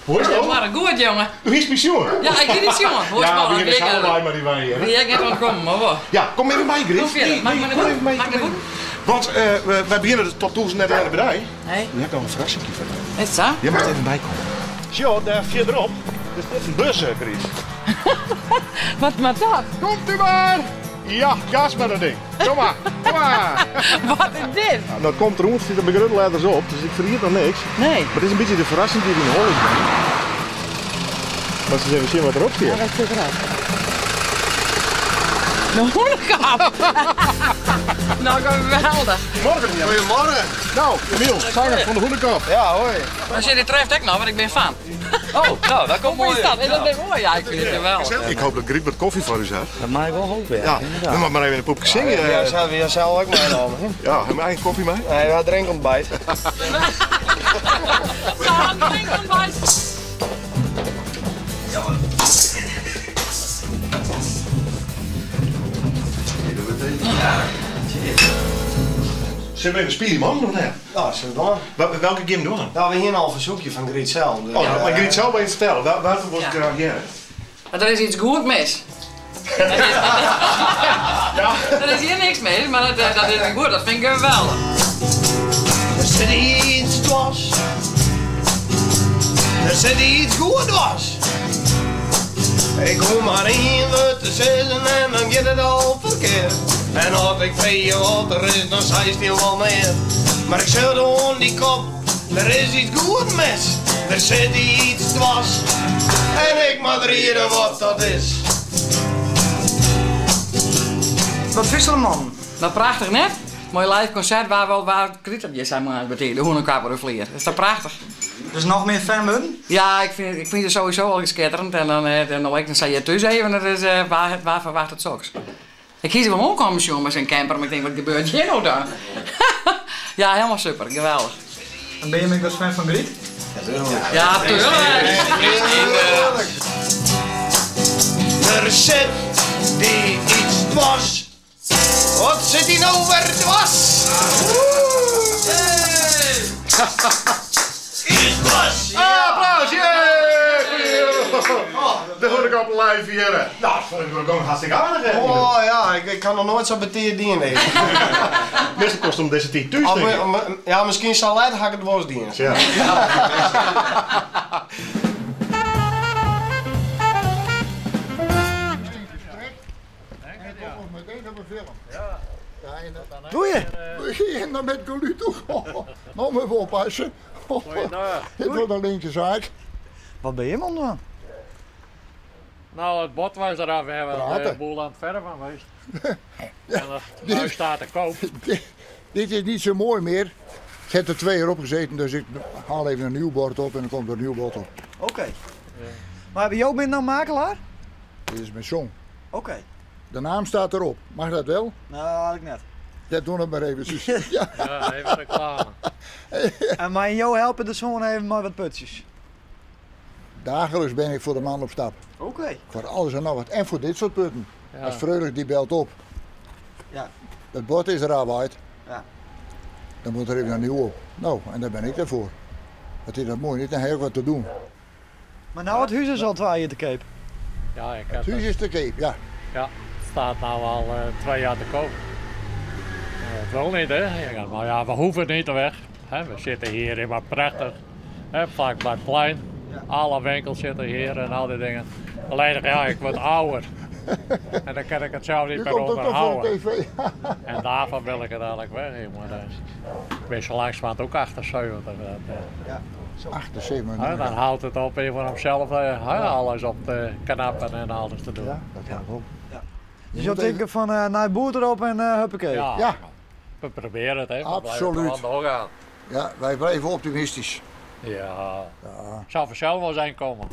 Hoe is it? Maar goed, jongen. Do hiest my sjoen? Ja, ik hie dy sjoen. Hoe is Ja, it we hiene samen mei mei dy wei hjir. Wie ek net oan kommen, mar wat? Ja, kom even mei, Griet. Kom fierder. Mag ik maar Kom even mei. Mag ik naar bûten? Want wy begjinne de top 1000 net allinne by dy. Nee. We hawwe noch in ferrassingje foar dy. Is it sa? Hjir moatst even bykomme. Sjoch, dêr fierderop, der stiet in bus, Griet. Wat moat dat? Komt u mar! Ja, gas mei dat ding. Kom mar, kom mar. Wat is dit? Nou, dat komt rûn, stiet der mei grutte letters op, dus ik ferried noch niks. Nee. Mar it is in bytsje de ferrassing dy't yn de holle is bringen. Moatst ris even sjen wat derop stiet. Ja, wat stiet derop? De Hûnekop! Nou, geweldig. Morgen, Goedemorgen. Nou, Emiel, zanger van de Hûnekop. Ja, hoi. Maar zit dit treft ek noch, want ik bin fan. Oh, nou, dat komt Hoe mooi is dat? uit. Is dat weer mooi? Ja, ik vind het geweldig. Ik hoop dat Griet wat koffie foar ús hat. Dat mag ik wel hopen, ja. Ja, dan moat mar even in de poepke zingen. Ja, ze hebben zelf ook meegenomen. hè? Ja, hebben we eigen koffie mee? Nee, we drinken ontbijt. Ja, drink ontbijt. Zullen we even spelen, man, of net? Nou, zullen we doen? Welke game doen we? Nou, we hier al een verzoekje van Griet zelf. Dus, Oh, maar Griet zelf even vertellen. Waarvoor was ik Ja. graag hier? Maar er is iets goed mis. Er is hier niks mis, maar dat is goed. Dat vind ik geweldig. Er zit iets dwars. Er zit iets goed dwars. Ik hoef maar één woord te zeggen en dan gaat het al verkeerd. En als ik vreeg wat er is, dan zei ze wel meer. Maar ik zit aan die kop, er is iets goed mis. Er zit iets dwars. En ik moet reden wat dat is. Wat is er, man? Nou, prachtig net. Mooi live concert waar we waar Griet op je zijn maar betekent. De Hûnekop op de vlier. Dat is toch prachtig? Dus nog meer fan worden? Ja, ik vind het sowieso al schitterend. En dan, dan zei je thuis even, dat is, waar verwacht het soks? Ik kies wel omkomen, jongen, met zijn camper, maar ik denk, wat gebeurt hier nou dan? Ja, helemaal super, geweldig. En ben je met als fan van Griet? Ja, tuurlijk. Er zit die iets dwars. Wat zit die nou weer dwars? Iets dwars. Applaus, yeah! De Hûnekop live hier. Nou, dat vond ik ook hartstikke aardig, hè? Oh ja, ik kan nog nooit zo beteerd dienen. Meestal kost het om deze tijd thuis, denk ik. Ja, misschien zal het hak het worst dienen. Ja. Doe je? Begin dan met Golu toe. Nou moeten we oppassen. Dit wordt een linker zaak. Wat ben je man dan? Nou, het bord was eraf, we hebben de Praten. boel aan het verven geweest. En het huis staat te koop. Dit is niet zo mooi meer. Ik heb er 2 jaar op gezeten, dus ik haal even een nieuw bord op en dan komt er een nieuw bord op. Oké. Maar jou bent nou makelaar? Dit is mijn zoon. Oké. De naam staat erop. Mag dat wel? Nou, had ik net. Dat doen we maar even. Ja. Ja, even reclame. En maar jou helpen de zoon even maar wat putjes. Dagelijks ben ik voor de man op stap. Oké. Voor alles en nog wat. En voor dit soort putten. Ja. Als Freulich die belt op. Ja. Het bord is eraf uit. Ja. Dan moet er even een nieuw op. Nou, en daar ben ik ervoor. Dat is dat mooi niet, dan heb ik wat te doen. Maar nou het huis is al 2 jaar te koop. Ja, ik heb Het huis is te koop, ja. Ja, het staat nou al 2 jaar te koop. Het wil niet, hè? Ja, maar ja, we hoeven niet weg. Hè? We zitten hier in maar prachtig. Hè? Vlak bij het plein. Ja. Alle winkels zitten hier en al die dingen. Alleen, ja, ik word ouder. En dan kan ik het zelf niet Nu meer komt ook nog voor de onderhouden. tv. En daarvan wil ik het eigenlijk weg. Maar dat is, ik ben zo langzamerhand ook 78. Dat, Ja. 78. hè, dan houdt het op even om zelf alles op te knappen en alles te doen. Ja, dat gaat op. Ja. Dus je denkt van naar boer erop en huppakee. Ja. Ja. We proberen het, hè. We blijven Absoluut. gewoon doorgaan. Ja, wij blijven optimistisch. Ja. Ja. Zou vanzelf wel zijn komen.